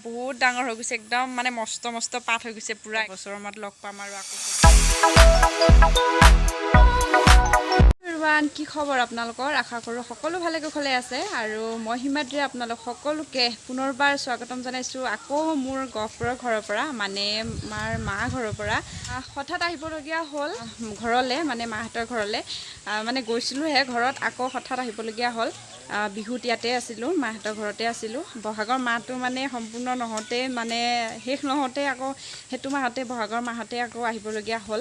বহুত ডাঙৰ হৈ গৈছে একদম মানে মস্ত মস্ত পাত হৈ গৈছে পুৰা। বছৰৰ মূৰত লগ পাম আৰু আকৌ। এভৰিৱান, কি খবৰ আপোনালোকৰ? আশা কৰোঁ সকলো ভালে কুশলে আছে। আৰু মই হিমাদ্ৰী আপোনালোক সকলোকে পুনৰবাৰ স্বাগতম জনাইছোঁ আকৌ মোৰ গহপুৰৰ ঘৰৰ পৰা, মানে আমাৰ মা ঘৰৰ পৰা। হঠাৎ আহিবলগীয়া হ'ল ঘৰলৈ, মানে মাহঁতৰ ঘৰলৈ। মানে গৈছিলোঁহে ঘৰত, আকৌ হঠাৎ আহিবলগীয়া হ'ল। বিহুত ইয়াতে আছিলোঁ, মাহঁতৰ ঘৰতে আছিলোঁ। বহাগৰ মাহটো মানে সম্পূৰ্ণ নহওঁতে, মানে শেষ নহওঁতে আকৌ সেইটো মাহতে, বহাগৰ মাহতে আকৌ আহিবলগীয়া হ'ল।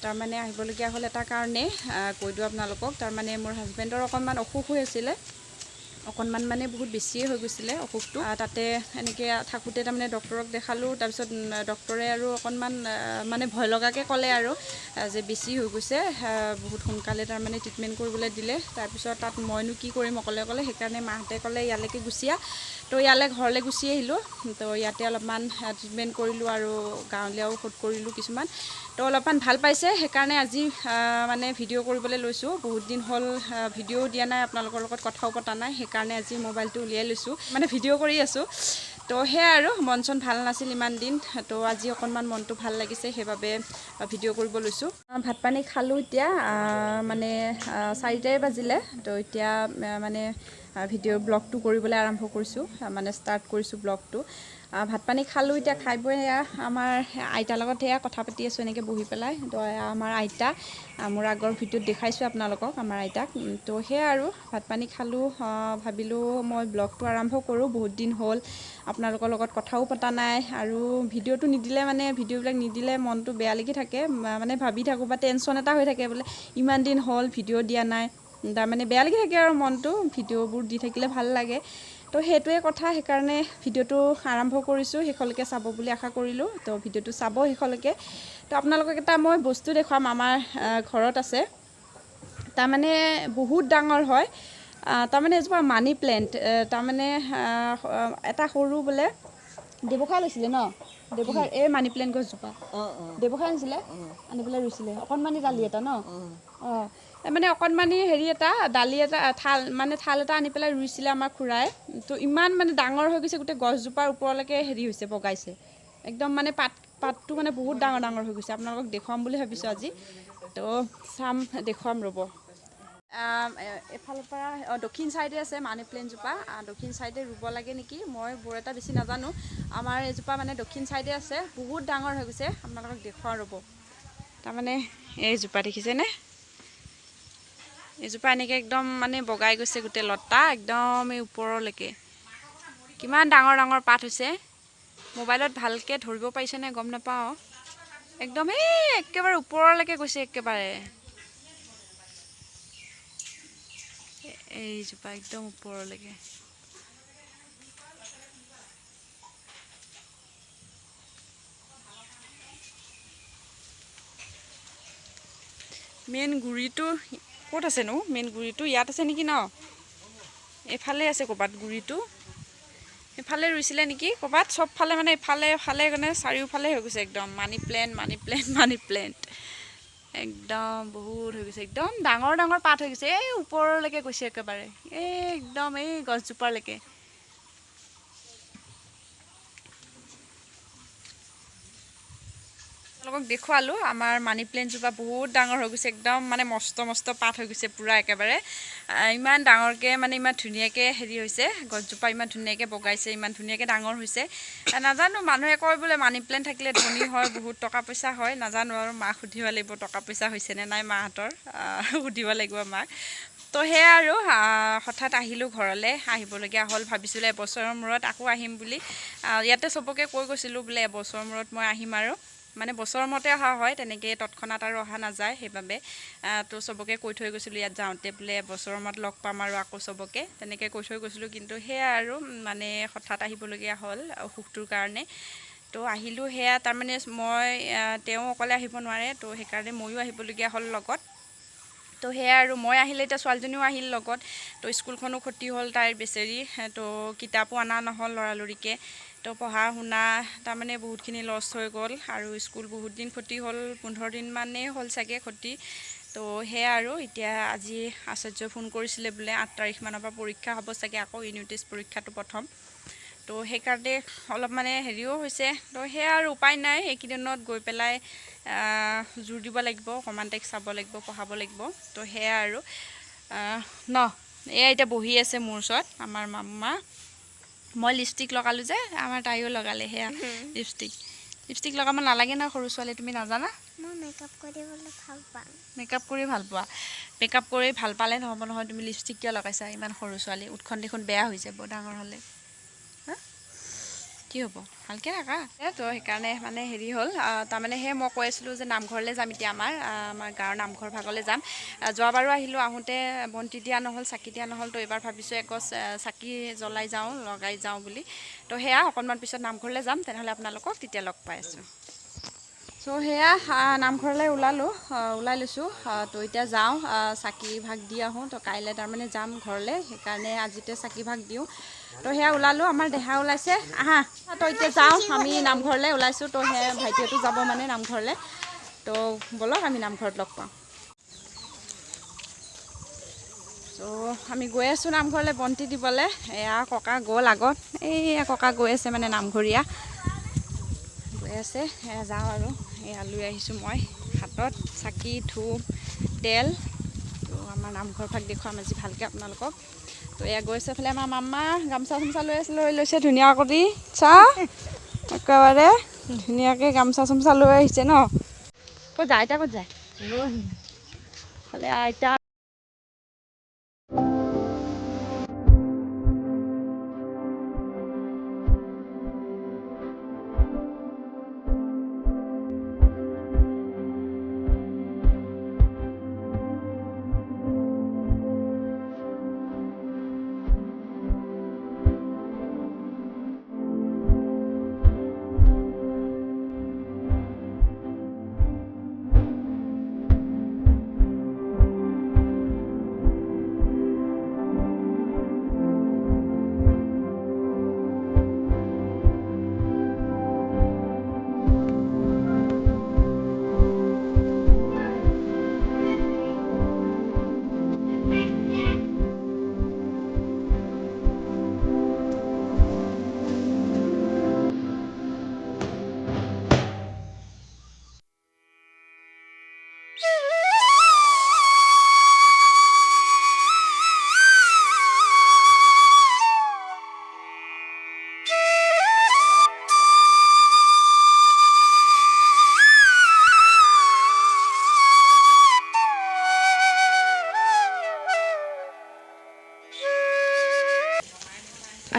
তাৰমানে আহিবলগীয়া হ'ল এটা কাৰণে কৈ দিওঁ আপোনালোকক। তাৰমানে মোৰ হাজবেণ্ডৰ অকণমান অসুখ হৈ আছিলে, অকণমান মানে বহুত বেছিয়ে হৈ গৈছিলে অসুখটো। তাতে এনেকৈ থাকোঁতে তাৰমানে ডক্টৰক দেখালোঁ। তাৰপিছত ডক্টৰে আৰু অকণমান মানে ভয় লগাকৈ ক'লে আৰু যে বেছি হৈ গৈছে, বহুত সোনকালে তাৰমানে ট্ৰিটমেণ্ট কৰিবলৈ দিলে। তাৰপিছত তাত মইনো কি কৰিম অকলে অকলে, সেইকাৰণে মাহঁতে ক'লে ইয়ালৈকে গুচি আহ। তো ইয়ালৈ ঘৰলৈ গুচি আহিলোঁ। তো ইয়াতে অলপমান ট্ৰিটমেণ্ট কৰিলোঁ আৰু গাঁৱলীয়া ঔষধ কৰিলোঁ কিছুমান। তো অলপমান ভাল পাইছে, সেইকাৰণে আজি মানে ভিডিঅ' কৰিবলৈ লৈছোঁ। বহুত দিন হ'ল ভিডিঅ'ও দিয়া নাই, আপোনালোকৰ লগত কথাও পতা নাই, সেইকাৰণে আজি মোবাইলটো উলিয়াই লৈছোঁ, মানে ভিডিঅ' কৰি আছোঁ। তো সেয়াই আৰু, মন চন ভাল নাছিল ইমান দিন, তো আজি অকণমান মনটো ভাল লাগিছে, সেইবাবে ভিডিঅ' কৰিব লৈছোঁ। ভাত পানী খালোঁ এতিয়া, মানে 4টাই বাজিলে। তো এতিয়া মানে ভিডিঅ' ব্লগটো কৰিবলৈ আৰম্ভ কৰিছোঁ, মানে ষ্টাৰ্ট কৰিছোঁ ব্লগটো। ভাত পানী খালোঁ এতিয়া, খাই বৈ এয়া আমাৰ আইতাৰ লগত সেয়া কথা পাতি আছোঁ এনেকৈ বহি পেলাই। তো আমাৰ আইতা, মোৰ আগৰ ভিডিঅ'ত দেখাইছোঁ আপোনালোকক আমাৰ আইতাক। তো সেয়া আৰু, ভাত পানী খালোঁ, ভাবিলোঁ মই ব্লগটো আৰম্ভ কৰোঁ। বহুত দিন হ'ল আপোনালোকৰ লগত কথাও পতা নাই, আৰু ভিডিঅ'টো নিদিলে মানে ভিডিঅ'বিলাক নিদিলে মনটো বেয়া লাগি থাকে, মানে ভাবি থাকোঁ বা টেনশ্যন এটা হৈ থাকে, বোলে ইমান দিন হ'ল ভিডিঅ' দিয়া নাই, তাৰমানে বেয়া লাগি থাকে আৰু মনটো। ভিডিঅ'বোৰ দি থাকিলে ভাল লাগে, তো সেইটোৱে কথা। সেইকাৰণে ভিডিঅ'টো আৰম্ভ কৰিছোঁ, শেষলৈকে চাব বুলি আশা কৰিলোঁ। তো ভিডিঅ'টো চাব শেষলৈকে। তো আপোনালোকক এটা মই বস্তু দেখুৱাম, আমাৰ ঘৰত আছে, তাৰমানে বহুত ডাঙৰ হয়। তাৰমানে এজোপা মানি প্লেণ্ট, তাৰমানে এটা সৰু বোলে ব্যৱসায় লৈছিলে ন, ব্যৱসায় এই মানি প্লেণ্ট গছজোপা ব্যৱসায় আনিছিলে, আনি পেলাই ৰুইছিলে। অকণমানি দালি এটা ন, অঁ মানে অকণমানি হেৰি এটা দালি এটা থাল, মানে থাল এটা আনি পেলাই ৰুইছিলে আমাৰ খুৰাই। তো ইমান মানে ডাঙৰ হৈ গৈছে, গোটেই গছজোপাৰ ওপৰলৈকে হেৰি হৈছে, বগাইছে একদম। মানে পাতটো মানে বহুত ডাঙৰ ডাঙৰ হৈ গৈছে। আপোনালোকক দেখুৱাম বুলি ভাবিছোঁ আজি, তো চাম, দেখুৱাম ৰ'ব। এফালৰ পৰা দক্ষিণ চাইডে আছে মানি প্লেণ্টজোপা, দক্ষিণ চাইডে ৰুব লাগে নেকি, মই বৰ এটা বেছি নাজানো। আমাৰ এজোপা মানে দক্ষিণ চাইডে আছে, বহুত ডাঙৰ হৈ গৈছে, আপোনালোকক দেখুৱাওঁ ৰ'ব। তাৰমানে এইজোপা দেখিছেনে, এইজোপা এনেকৈ একদম মানে বগাই গৈছে গোটেই লতা একদম এই ওপৰলৈকে। কিমান ডাঙৰ ডাঙৰ পাত হৈছে, মোবাইলত ভালকৈ ধৰিব পাৰিছেনে গম নাপাওঁ। একদম এই একেবাৰে ওপৰলৈকে গৈছে একেবাৰে, এইজোপা একদম ওপৰলৈকে। মেইন গুৰিটো ক'ত আছেনো? মেইন গুৰিটো ইয়াত আছে নেকি ন? এইফালে আছে ক'ৰবাত গুৰিটো, এইফালে ৰুইছিলে নেকি ক'ৰবাত। চবফালে মানে এইফালে এফালে মানে চাৰিওফালে হৈ গৈছে একদম money plant, money plant, money plant একদম বহুত হৈ গৈছে, একদম ডাঙৰ ডাঙৰ পাত হৈ গৈছে, এই ওপৰলৈকে গৈছে একেবাৰে, এই একদম এই গছজোপালৈকে। আপোনালোকক দেখুৱালোঁ আমাৰ মানি প্লেণ্টজোপা বহুত ডাঙৰ হৈ গৈছে, একদম মানে মস্ত মস্ত পাত হৈ গৈছে পূৰা একেবাৰে। ইমান ডাঙৰকৈ মানে ইমান ধুনীয়াকৈ হেৰি হৈছে গছজোপা, ইমান ধুনীয়াকৈ বগাইছে, ইমান ধুনীয়াকৈ ডাঙৰ হৈছে। নাজানো, মানুহে কয় বোলে মানি প্লেণ্ট থাকিলে ধনী হয়, বহুত টকা পইচা হয়, নাজানো আৰু মাক সুধিব লাগিব টকা পইচা হৈছেনে নাই মাহঁতৰ, সুধিব লাগিব মাক। তো সেয়া আৰু, হঠাৎ আহিলোঁ ঘৰলৈ, আহিবলগীয়া হ'ল। ভাবিছিলোঁ এবছৰৰ মূৰত আকৌ আহিম বুলি, ইয়াতে চবকে কৈ গৈছিলোঁ বোলে এবছৰৰ মূৰত মই আহিম আৰু, মানে বছৰৰ মূৰতে অহা হয়, তেনেকৈ তৎক্ষণাত আৰু অহা নাযায়, সেইবাবে তো চবকে কৈ থৈ গৈছিলোঁ ইয়াত যাওঁতে বোলে এবছৰৰ মূৰত লগ পাম আৰু আকৌ চবকে, তেনেকৈ কৈ থৈ গৈছিলোঁ। কিন্তু সেয়া আৰু মানে হঠাৎ আহিবলগীয়া হ'ল অসুখটোৰ কাৰণে। তো আহিলোঁ সেয়া, তাৰমানে মই তেওঁ অকলে আহিব নোৱাৰে, তো সেইকাৰণে ময়ো আহিবলগীয়া হ'ল লগত। তো সেয়া আৰু, মই আহিলে এতিয়া ছোৱালীজনীও আহিল লগত, তো স্কুলখনো ক্ষতি হ'ল তাইৰ বেচেৰি, তো কিতাপো অনা নহ'ল লৰালৰিকৈ, তো পঢ়া শুনা তাৰমানে বহুতখিনি লছ হৈ গ'ল। আৰু স্কুল বহুত দিন ক্ষতি হ'ল, 15 দিনমানেই হ'ল চাগে ক্ষতি। তো সেয়া আৰু, এতিয়া আজি আচাৰ্যই ফোন কৰিছিলে বোলে 8 তাৰিখমানৰ পৰা পৰীক্ষা হ'ব চাগে, আকৌ ইউনিট টেষ্ট পৰীক্ষাটো প্ৰথম। তো সেইকাৰণে অলপ মানে হেৰিও হৈছে। তো সেয়া আৰু উপায় নাই, এইকেইদিনত গৈ পেলাই জোৰ দিব লাগিব, অকণমান তাইক চাব লাগিব, পঢ়াব লাগিব। তো সেয়া আৰু ন এয়া এতিয়া বহি আছে মোৰ ওচৰত আমাৰ মামা। মই লিপষ্টিক লগালোঁ যে, আমাৰ তাইও লগালে সেয়া লিপষ্টিক। লিপষ্টিক লগাব নালাগে নহয় সৰু ছোৱালী, তুমি নাজানা? মই মেকআপ কৰিবলৈ ভাল পাওঁ। মেকআপ কৰি ভাল পোৱা? মেকআপ কৰি ভাল পালে নহ'ব নহয়, তুমি লিপষ্টিক কিয় লগাইছা? ইমান সৰু ছোৱালী, ওঠখন দেখোন বেয়া হৈ যাব ডাঙৰ হ'লে। হা কি হ'ব, ভালকৈ থাকা। তো সেইকাৰণে মানে হেৰি হ'ল, তাৰমানে সেই মই কৈ আছিলোঁ যে নামঘৰলৈ যাম এতিয়া, আমাৰ আমাৰ গাঁৱৰ নামঘৰ ভাগলৈ যাম। যোৱাবাৰো আহিলোঁ, আহোঁতে বন্তি দিয়া নহ'ল, চাকি দিয়া নহ'ল। তো এইবাৰ ভাবিছোঁ এগছ চাকি জ্বলাই যাওঁ, লগাই যাওঁ বুলি। তো সেয়া অকণমান পিছত নামঘৰলৈ যাম, তেনেহ'লে আপোনালোকক তেতিয়া লগ পাই আছোঁ। চ' সেয়া নামঘৰলৈ ওলালোঁ, ওলাই লৈছোঁ। তো এতিয়া যাওঁ, চাকি ভাগ দি আহোঁ। তো কাইলৈ তাৰমানে যাম ঘৰলৈ, সেইকাৰণে আজিতে চাকি ভাগ দিওঁ। তো সেয়া ওলালোঁ, আমাৰ দেহা ওলাইছে, আহা। তো এতিয়া যাওঁ আমি নামঘৰলৈ ওলাইছোঁ। তো সেয়া ভাইটিহঁতো যাব মানে নামঘৰলৈ। তো ব'লক আমি নামঘৰত লগ পাওঁ। ত' আমি গৈ আছোঁ নামঘৰলৈ বন্তি দিবলৈ। এয়া ককা গ'ল আগত, এইয়া ককা গৈ আছে মানে নামঘৰীয়া গৈ আছে। এয়া যাওঁ আৰু এয়া লৈ আহিছোঁ মই হাতত চাকি ধূপ তেল। তো আমাৰ নামঘৰ ভাগ দেখুৱাম আজি ভালকৈ আপোনালোকক। তো এয়া গৈছে এইফালে আমাৰ মামা গামোচা চামোচা লৈ আছে, লৈ লৈছে ধুনীয়া কৰি, চা একেবাৰে ধুনীয়াকৈ গামোচা চামোচা লৈ আহিছে ন। ক'ত যায় আইতা, ক'ত যায়? আইতা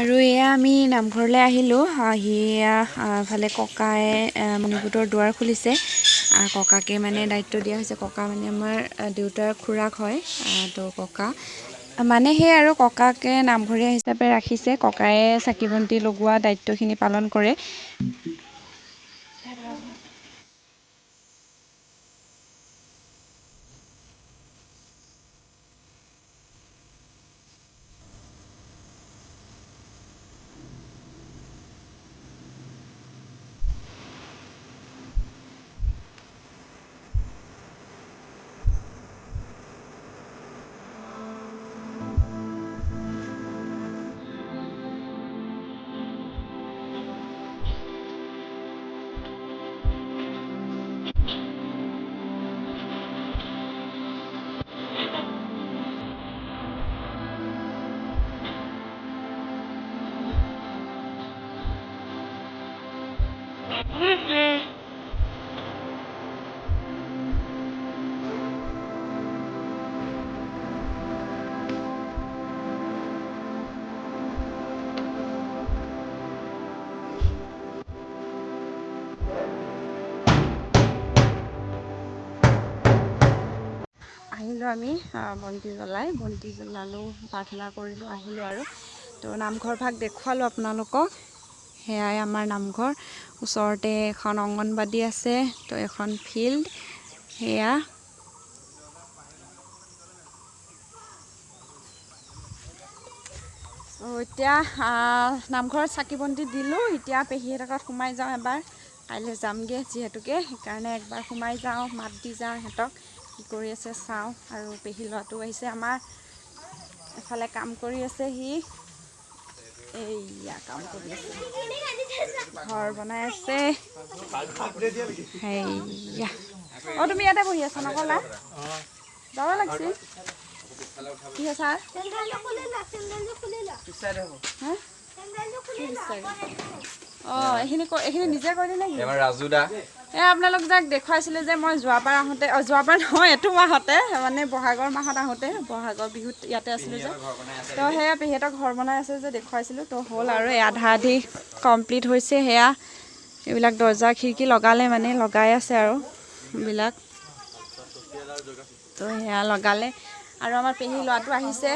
আৰু এয়া আমি নামঘৰলৈ আহিলোঁ। আহি এফালে ককায়ে মণিকূটৰ দুৱাৰ খুলিছে। ককাকে মানে দায়িত্ব দিয়া হৈছে। ককা মানে আমাৰ দেউতাৰ খুৰাক হয়। তো ককা মানে সেই আৰু ককাকে নামঘৰীয়া হিচাপে ৰাখিছে। ককায়ে চাকি বন্তি লগোৱা দায়িত্বখিনি পালন কৰে। আহিলোঁ আমি বন্তি জ্বলাই, বন্তি জ্বলালোঁ, প্ৰাৰ্থনা কৰিলোঁ, আহিলোঁ আৰু। তো নামঘৰ ভাগ দেখুৱালোঁ আপোনালোকক। সেয়াই আমাৰ নামঘৰ। ওচৰতে এখন অংগনবাদী আছে, তো এখন ফিল্ড। সেয়া এতিয়া নামঘৰত চাকি বন্তি দিলোঁ। এতিয়া পেহীহঁতৰ ঘৰত সোমাই যাওঁ এবাৰ, কাইলৈ যামগৈ যিহেতুকে, সেইকাৰণে একবাৰ সোমাই যাওঁ, মাত দি যাওঁ সিহঁতক কি কৰি আছে চাওঁ। আৰু পেহী ল'ৰাটো আহিছে আমাৰ, এফালে কাম কৰি আছে সি। এইয়া কাম কৰি আছে, ঘৰ বনাই আছে। সেইয়া অঁ, তুমি ইয়াতে বহি আছা নকলা যাব লাগিছিল। কি ছাৰ? অঁ, এইখিনি এইখিনি নিজে কৰিলে নেকি? এই আপোনালোক যাক দেখুৱাইছিলে যে মই যোৱাবাৰ আহোঁতে, অঁ যোৱাবাৰ নহয় এইটো মাহতে, মানে বহাগৰ মাহত আহোঁতে, বহাগৰ বিহুত ইয়াতে আছিলোঁ যে, তো সেয়া পেহীহঁতৰ ঘৰ বনাই আছে যে দেখুৱাইছিলোঁ। তো হ'ল আৰু এই আধা আধি কমপ্লিট হৈছে। সেয়া এইবিলাক দৰ্জা খিৰিকী লগালে, মানে লগাই আছে আৰু এইবিলাক। তো সেয়া লগালে। আৰু আমাৰ পেহী ল'ৰাটো আহিছে,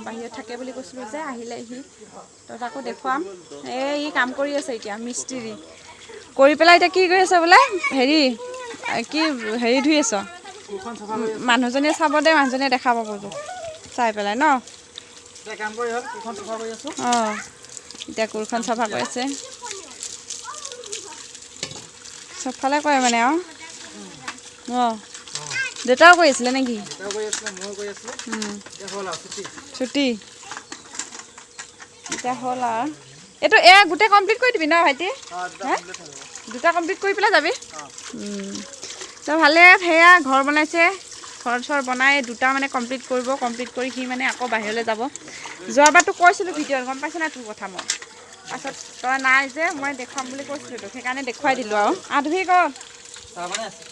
বাহিৰত থাকে বুলি কৈছিলোঁ যে, আহিলে সি, তো তাকো দেখুৱাম। এই ই কাম কৰি আছে এতিয়া, মিস্ত্ৰী কৰি পেলাই এতিয়া কি কৰি আছে বোলে, হেৰি কি হেৰি ধুই আছ? মানুহজনীয়ে চাব দে, মানুহজনীয়ে দেখা পাব তোক চাই পেলাই ন। অঁ, এতিয়া কোৰখন চাফা কৰি আছে, চবফালে কৰে মানে। আৰু অঁ, দেউতাও কৰি আছিলে নেকি? ছুটি এতিয়া হ'ল আৰু। এইটো এয়া গোটেই কমপ্লিট কৰি দিবি ন ভাইটি? দুটা কমপ্লিট কৰি পেলাই যাবি। তো ভালে, সেয়া ঘৰ বনাইছে, ঘৰ চৰ বনাই দুটা মানে কমপ্লিট কৰিব, কমপ্লিট কৰি সি মানে আকৌ বাহিৰলৈ যাব। যোৱাবাৰতো কৈছিলোঁ ভিডিঅ'ত, গম পাইছে নাই তোৰ কথা মই? পাছত তই নাই যে, মই দেখুৱাম বুলি কৈছিলোঁ তোক, সেইকাৰণে দেখুৱাই দিলোঁ আৰু। আধুৰি ক'ত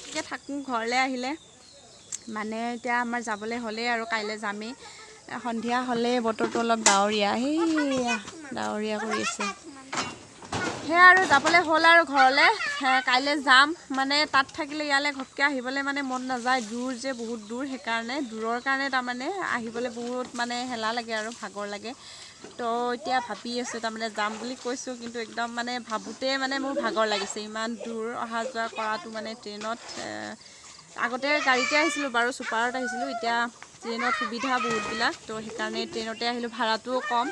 এতিয়া থাকোঁ ঘৰলৈ আহিলে মানে এতিয়া আমাৰ যাবলৈ হ'লেই আৰু কাইলৈ যামেই। সন্ধিয়া হ'লে বতৰটো অলপ ডাৱৰীয়া, সেইয়া ডাৱৰীয়া কৰি আছে। সেয়া আৰু যাবলৈ হ'ল আৰু ঘৰলৈ, কাইলৈ যাম। মানে তাত থাকিলে ইয়ালৈ ঘপকৈ আহিবলৈ মানে মন নাযায়, দূৰ যে বহুত দূৰ, সেইকাৰণে দূৰৰ কাৰণে তাৰমানে আহিবলৈ বহুত মানে হেলা লাগে আৰু ভাগৰ লাগে। তো এতিয়া ভাবি আছোঁ তাৰমানে যাম বুলি কৈছোঁ, কিন্তু একদম মানে ভাবোঁতে মানে মোৰ ভাগৰ লাগিছে, ইমান দূৰ অহা যোৱা কৰাটো মানে ট্ৰেইনত। আগতে গাড়ীতে আহিছিলোঁ বাৰু, ছুপাৰত আহিছিলোঁ, এতিয়া ট্ৰেইনত সুবিধা বহুতবিলাক, তো সেইকাৰণে ট্ৰেইনতে আহিলোঁ, ভাড়াটোও কম,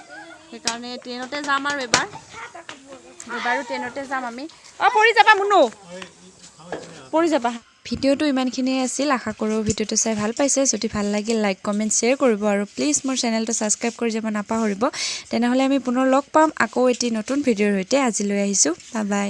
সেইকাৰণে ট্ৰেইনতে যাম আৰু এবাৰ, এবাৰো ট্ৰেইনতে যাম আমি। অঁ, পৰি যাবা মুনু, পৰি যাবা। ভিডিঅ'টো ইমানখিনিয়ে আছিল, আশা কৰোঁ ভিডিঅ'টো চাই ভাল পাইছে। যদি ভাল লাগিল লাইক কমেণ্ট শ্বেয়াৰ কৰিব আৰু প্লিজ মোৰ চেনেলটো ছাবস্ক্ৰাইব কৰি যাব নাপাহৰিব। তেনেহ'লে আমি পুনৰ লগ পাম আকৌ এটি নতুন ভিডিঅ'ৰ সৈতে। আজিলৈ আহিছোঁ, বাই বাই।